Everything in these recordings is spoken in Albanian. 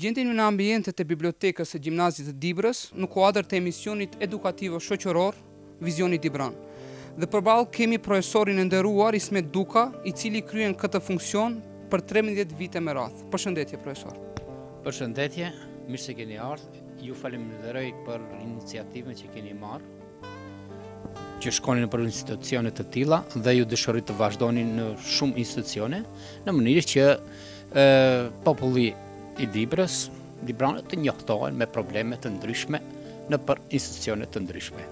Gjendemi në ambientet e Bibliotekës së Gjimnazit të Dibrës, në kuadër të emisionit edukativo-shoqëror Vizioni Dibran. Dhe përballë kemi profesorin e nderuar Ismet Duka, i cili kryen këtë funksion për 13 vite me radhë. Përshëndetje profesor. Përshëndetje, mirë se keni ardhur. Ju faleminderoj për iniciativën që keni marrë që shkoni nëpër institucione të tilla dhe ju dëshiroj të vazhdoni në shumë institucione në mënyrë që e, populli i Dibrës, dibranët të njohtohen me probleme të ndryshme nëpër institucione të ndryshme.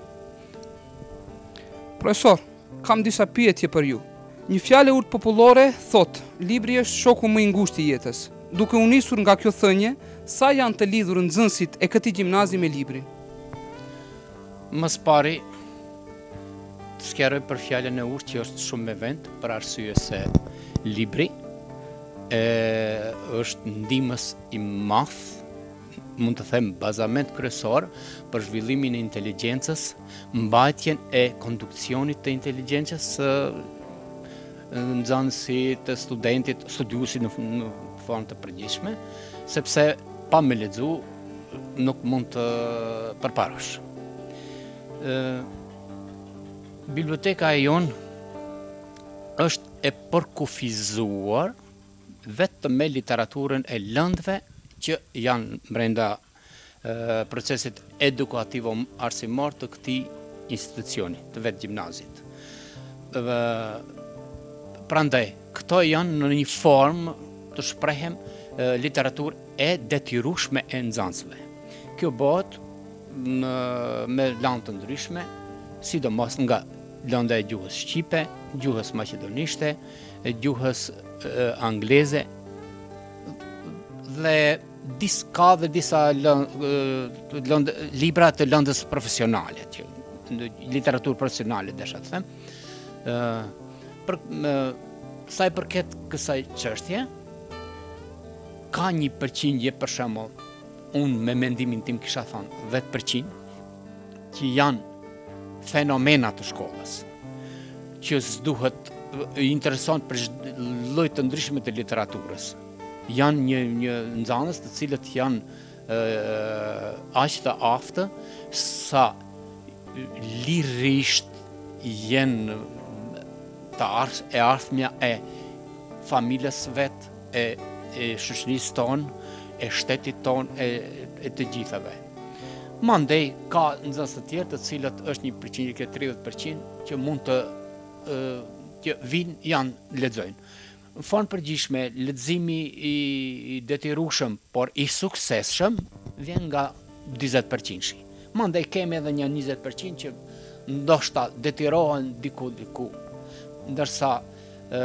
Profesor, kam disa pyetje për ju. Një fjalë e urtë popullore thotë, libri është shoku më i ngushtë i jetës. Duke u nisur nga kjo thënie, sa janë të lidhur nxënësit e këtij gjimnazi me librin? Më së pari, të sqaroj për fjalën e urtë që është shumë me vend, për arsye se libri e, është ndihmës i madh, mund të them bazament kryesor për zhvillimin e inteligjencës, mbajtjen e kondukcionit të inteligjencës së nxënësit, të studentit, studiuesit në, në formë të përgjithshme, sepse pa me lexu nuk mund të përparosh. Ë Biblioteka e jonë është e përkufizuar vetëm me literaturën e lëndëve që janë brenda procesit edukativo arsimor të këtij institucioni, të vetë gjimnazit. Dhe prandaj, këto janë në një formë të shprehem literaturë e detyrueshme e nxënësve. Kjo bëhet në, me landë të ndryshme, sidomos nga lënda e gjuhës shqipe, gjuhës maqedonishte, gjuhës angleze dhe dis, ka dhe disa lëndë, libra të lëndës profesionale, që, literaturë profesionale, desha të them. Për, me, sa i përket kësaj çështje, ka një përqindje, për shembull, unë me mendimin tim kisha thonë, 10%, që janë fenomena të shkollës, që s'duhet i interesohen për lloj të ndryshme të literaturës. Janë një, një nxënës të cilët janë aq të aftë sa lirisht janë të ardh, e ardhmja e familjes vet, e, e shoqërisë tonë, e shtetit tonë, e, e të gjithave. Mandej ka nxënës të tjerë të cilët është një përqindje ke 30% që mund të që vijnë janë lexojnë. Në formë përgjithshme leximi i detyrueshëm, por i suksesshëm vjen nga 40%-shi. Mandej kemi edhe një 20% që ndoshta detyrohen diku diku. Ndërsa ë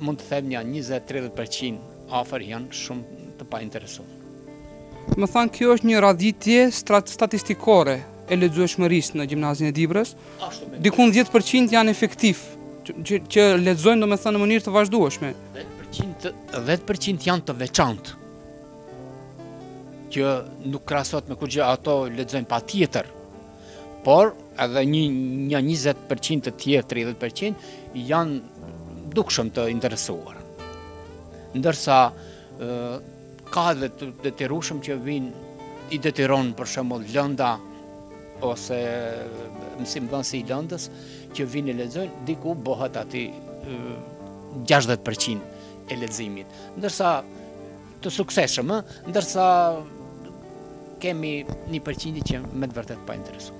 mund të them një 20-30% afër janë shumë të painteresuar. Domethënë, kjo është një radhitje statistikore e lexueshmërisë në gjimnazin e Dibrës. Dikun 10% janë efektiv, që, që lexojnë domethënë në mënyrë të vazhdueshme. 10%, 10% janë të veçantë, që nuk krahasohet me kurgjë, ato lexojnë patjetër, por edhe një, një 20% të tjerë, 30% janë dukshëm të interesuar. Ndërsa, Ka edhe të detyrueshëm që vijnë, i detyron për shembull lënda ose mësimdhënësi i lëndës që vijnë e lexojnë, diku bëhet aty 60% e leximit. Ndërsa të suksesshëm, ë, ndërsa kemi një përqindje që me të vërtetë pa interesu.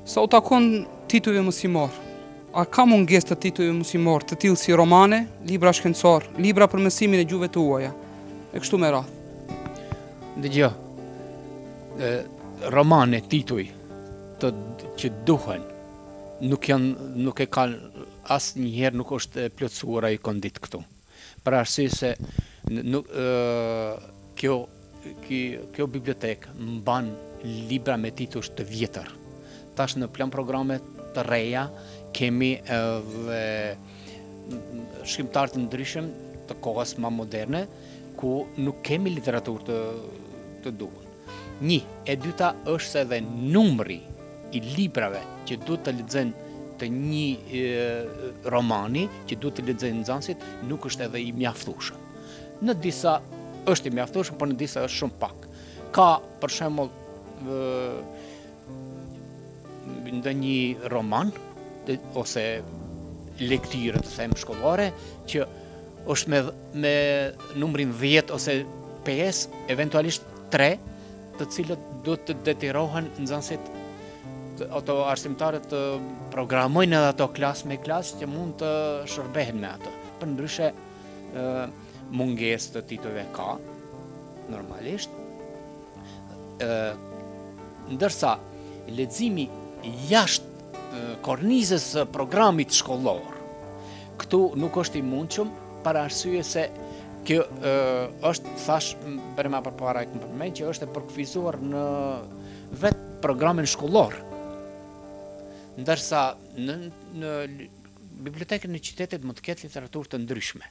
Sa u takon titujve mësimor, A ka mungesë të titujve mësimorë, të tillë si romane, libra shkencorë, libra për mësimin e gjuhëve të huaja, e kështu me radhë? Dëgjo, romane, tituj të që duhen, nuk janë, nuk e kanë asnjëherë nuk është e plotësuar ai kondit këtu. Për arsye se nuk kjo kjo bibliotekë mban libra me tituj të vjetër. Tash në plan programe të reja kemi edhe shkrimtarë të ndryshëm të kohës ma moderne ku nuk kemi literaturë të të duhur. Një, e dyta është se edhe numri i librave që duhet të lexojnë të një e, romani që duhet të lexojnë nxënësit nuk është edhe i mjaftueshëm. Në disa Është i mjaftueshëm, por në disa është shumë pak. Ka për shembull ndonjë roman ose lektirë të them shkollore që është me me numrin 10 ose 5, eventualisht 3, të cilët duhet të detyrohen nxënësit ato arsimtarët të programojnë edhe ato klasë me klasë që mund të shërbehen me ato. Përndryshe mungesë të titujve ka, normalisht, ndërsa leximi jashtë kornizës së programit shkollor, këtu nuk është i mundshëm për arsye se kjo është thashë për më përpara e kam përmend që është e përkufizuar në vetë programin shkollor. Ndërsa në në bibliotekën e qytetit mund të ketë literaturë të ndryshme.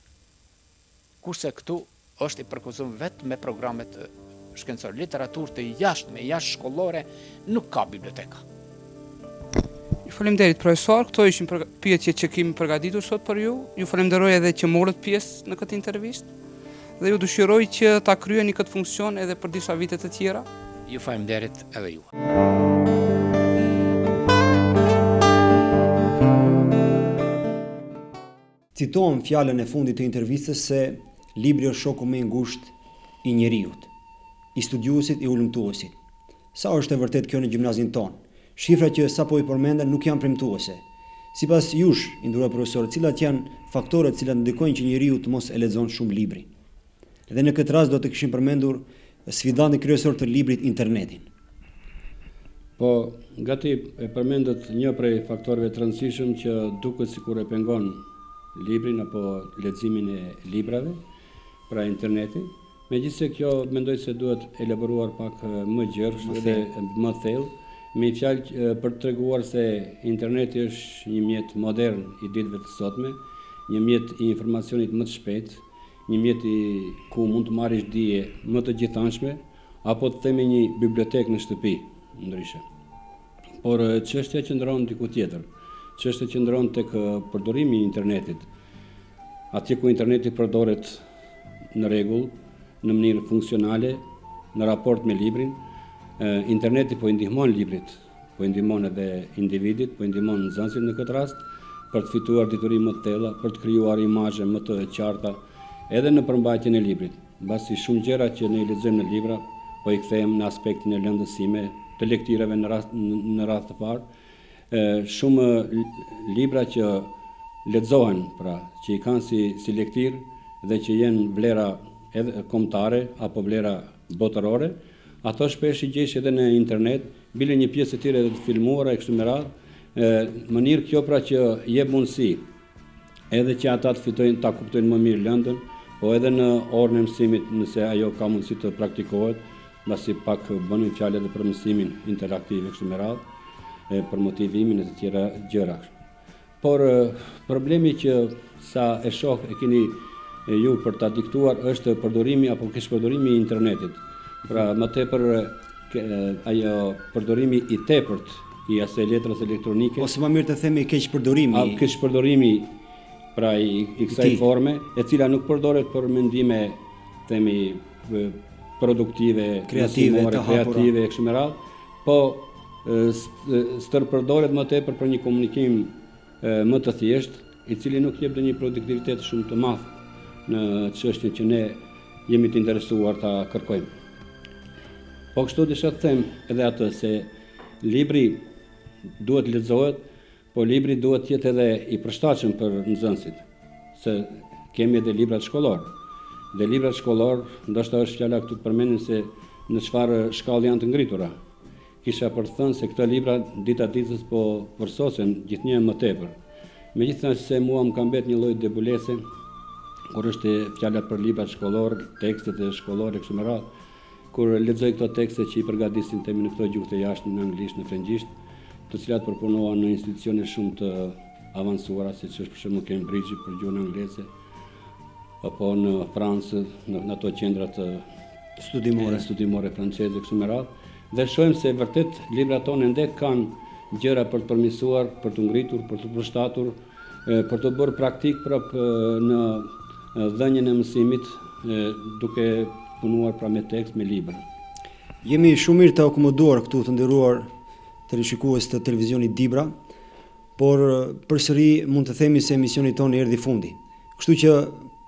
Kurse këtu është i përkufizuar vetëm me programet shkencore. Literaturë të jashtme, jashtë shkollore, nuk ka biblioteka. Ju faleminderit profesor, këto ishin pyetjet që kemi përgatitur sot për ju. Ju falenderoj edhe që morët pjesë në këtë intervistë dhe ju dëshiroj që ta kryeni këtë funksion edhe për disa vite të tjera. Ju faleminderit edhe ju. Citon fjalën e fundit të intervistës se libri është shoku më i ngushtë i njeriut, i studiuesit, i hulumtuesit. Sa është e vërtetë kjo në gjimnazin tonë? Shifrat që sapo i përmenda nuk janë premtuese. Sipas jush, i nderuar profesor, cilat janë faktorët të cilat ndikojnë që njeriu të mos e lexon shumë librin? Dhe në këtë rast do të kishim përmendur sfidantin kryesor të librit internetin. Po, gati e përmendët një prej faktorëve të rëndësishëm që duket sikur e pengon librin apo leximin e librave, pra interneti. Megjithëse kjo mendoj se duhet elaboruar pak më gjerë, edhe më thellë, me një fjalë për të treguar se interneti është një mjet modern i ditëve të sotme, një mjet i informacionit më të shpejtë, një mjet i ku mund të marrish dije më të gjithanshme, apo të themi një bibliotekë në shtëpi, ndryshe. Por çështja qëndron diku tjetër. Çështja qëndron tek përdorimi i internetit. Atje ku interneti përdoret në rregull, në mënyrë funksionale, në raport me librin, interneti po i ndihmon librit, po i ndihmon edhe individit, po i ndihmon nxënësit në këtë rast për të fituar dituri më të thella, për të krijuar imazhe më të qarta edhe në përmbajtjen e librit. Mbasi shumë gjëra që ne i lexojmë në libra, po i kthehem në aspektin e lëndës sime, të lektirave në rast në radhë të parë, shumë libra që lexohen, pra, që i kanë si si lektirë dhe që janë vlera edhe kombëtare apo vlera botërore, ato shpesh i gjesh edhe në internet, bile një pjesë e tyre edhe të filmuara e kështu me radhë, mënyrë kjo pra që jep mundësi edhe që ata të fitojnë, ta kuptojnë më mirë lëndën, po edhe në orën e mësimit, nëse ajo ka mundësi të praktikohet, mbasi pak bënim fjalë edhe për mësimin interaktiv e kështu me radhë, e për motivimin e të tjera gjëra. Por problemi që sa e shoh e keni ju për ta diktuar është përdorimi apo keqpërdorimi i internetit. Pra më tepër ajo përdorimi i tepërt i asaj letrës elektronike. Ose më mirë të themi keqpërdorimi. A keqpërdorimi pra i, i kësaj forme, e cila nuk përdoret për mendime themi produktive, kreative, të kreative e kështu me radhë, po stërpërdoret më tepër për një komunikim më të thjeshtë, i cili nuk jep ndonjë produktivitet shumë të madh në çështjen që ne jemi të interesuar ta kërkojmë. Po kështu desha të them edhe atë se libri duhet lexohet, po libri duhet të jetë edhe i përshtatshëm për nxënësit, se kemi edhe librat shkollorë. Dhe librat shkollorë, ndoshta është fjala këtu të përmendim se në çfarë shkallë janë të ngritura. Kisha për të thënë se këto libra dita ditës po përsosen gjithnjë e më tepër. Megjithëse mua më ka mbet një lloj debulese kur është fjala për librat shkollorë, tekstet e shkollore e kështu me radhë, kur lexoj këto tekste që i përgatisin themi në këto gjuhë të jashtme, në anglisht, në frëngjisht, të cilat përpunohen në institucione shumë të avancuara, siç është për shembull Cambridge për gjuhën angleze, apo në Francë, në, në ato qendra të studimore, studimore franceze kështu me radhë, dhe shohim se vërtet librat tonë ende kanë gjëra për të përmirësuar, për të ngritur, për të përshtatur, për të bërë praktik prap në dhënien e mësimit, duke punuar pra me tekst, me libër. Jemi shumë mirë të akomoduar këtu të nderuar teleshikues të televizionit Dibra, por përsëri mund të themi se emisionit tonë i erdhi fundi. Kështu që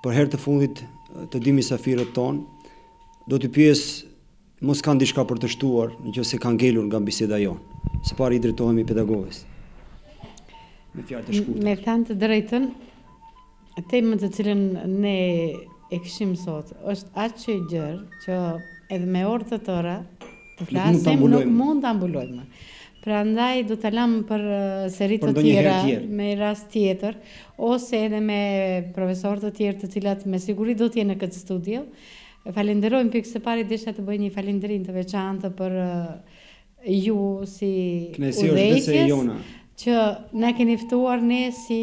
për herë të fundit të dy mysafirët tonë do t'i pyes mos kanë diçka për të shtuar në qoftë se ka ngelur nga biseda jonë. Së pari i drejtohemi pedagoges. Me fjalë të shkurtra. Me thënë të drejtën, Temën të cilën ne e kishim sot është aq e gjerë që edhe me orë të tëra të flasim nuk mund ta mbulojmë. Prandaj do ta lamë për seri të tjera, me rast tjetër, ose edhe me profesorë të tjerë të cilat me siguri do të jenë në këtë studio. Falenderojmë pikë së pari desha të bëj një falënderim të veçantë për ju si udhëheqës që na keni ftuar ne si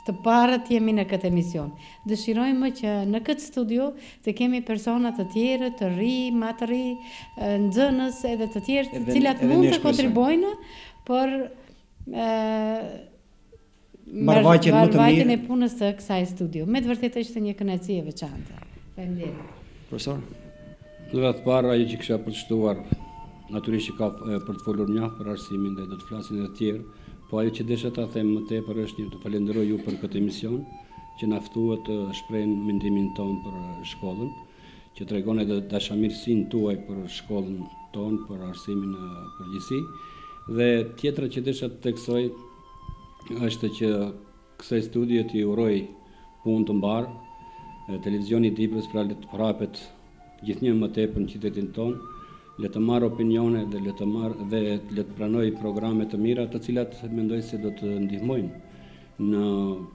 të parët jemi në këtë emision. Dëshirojmë që në këtë studio të kemi persona të tjerë, të ri, ma të ri, nxënës edhe të tjerë, të cilat mund të kontribuojnë për mbarëvajtjen më të mirë. Mbarëvajtjen e punës të kësaj studio. Me të vërtetë ishte një kënaqësi e veçantë. Faleminderit. Profesor. Në radhë të parë ajo që kisha për të shtuar, natyrisht që ka për të folur mjaft për arsimin dhe do të flasin edhe të tjerë, po ajo që desha ta them më tepër është një të falenderoj ju për këtë emision që na ftuat të shprehim mendimin tonë për shkollën, që tregon edhe dashamirësinë tuaj për shkollën tonë, për arsimin në përgjithësi. Dhe tjetra që desha të theksoj është që kësaj studioje t'i uroj punë të mbarë, televizioni i Dibrës pra le të përhapet gjithnjë më tepër në qytetin tonë, le të marrë opinione dhe le të marrë dhe le të pranojë programe të mira, të cilat mendoj se do të ndihmojnë në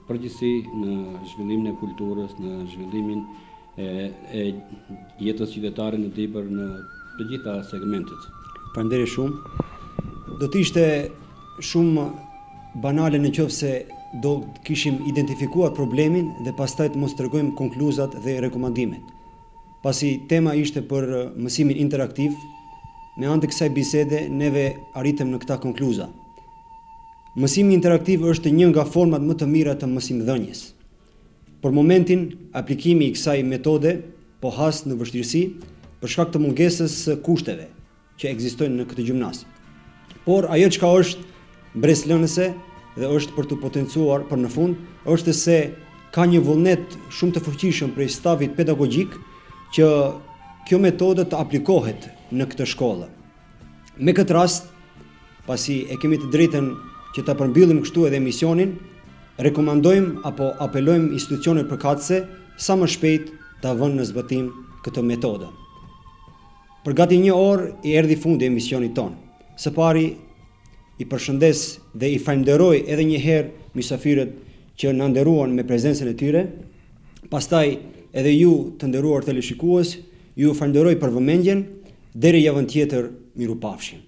përgjithësi në zhvillimin e kulturës, në zhvillimin e, e jetës qytetare në Dibër në të gjitha segmentet. Faleminderit shumë. Do të ishte shumë banale në qoftë se do të kishim identifikuar problemin dhe pastaj të mos tregojmë konkluzat dhe rekomandimet. Pasi tema ishte për mësimin interaktiv, me anë të kësaj bisede neve arritëm në këta konkluza. Mësimi interaktiv është një nga format më të mira të mësimdhënies. Për momentin, aplikimi i kësaj metode po has në vështirësi për shkak të mungesës së kushteve që ekzistojnë në këtë gjimnaz. Por ajo çka është mbresëlënëse dhe është për t'u potencuar për në fund, është se ka një vullnet shumë të fuqishëm prej stafit pedagogjik që kjo metodë të aplikohet në këtë shkollë. Me këtë rast, pasi e kemi të drejtën që ta përmbyllim kështu edhe emisionin, rekomandojmë apo apelojmë institucionet përkatëse sa më shpejt ta vënë në zbatim këtë metodë. Për gati një orë i erdhi fundi emisionit tonë. Së pari i përshëndes dhe i falënderoj edhe një herë mysafirët që na nderuan me prezencën e tyre. Pastaj edhe ju të nderuar teleshikues, ju falënderoj për vëmendjen. Deri javën tjetër, mirupafshim.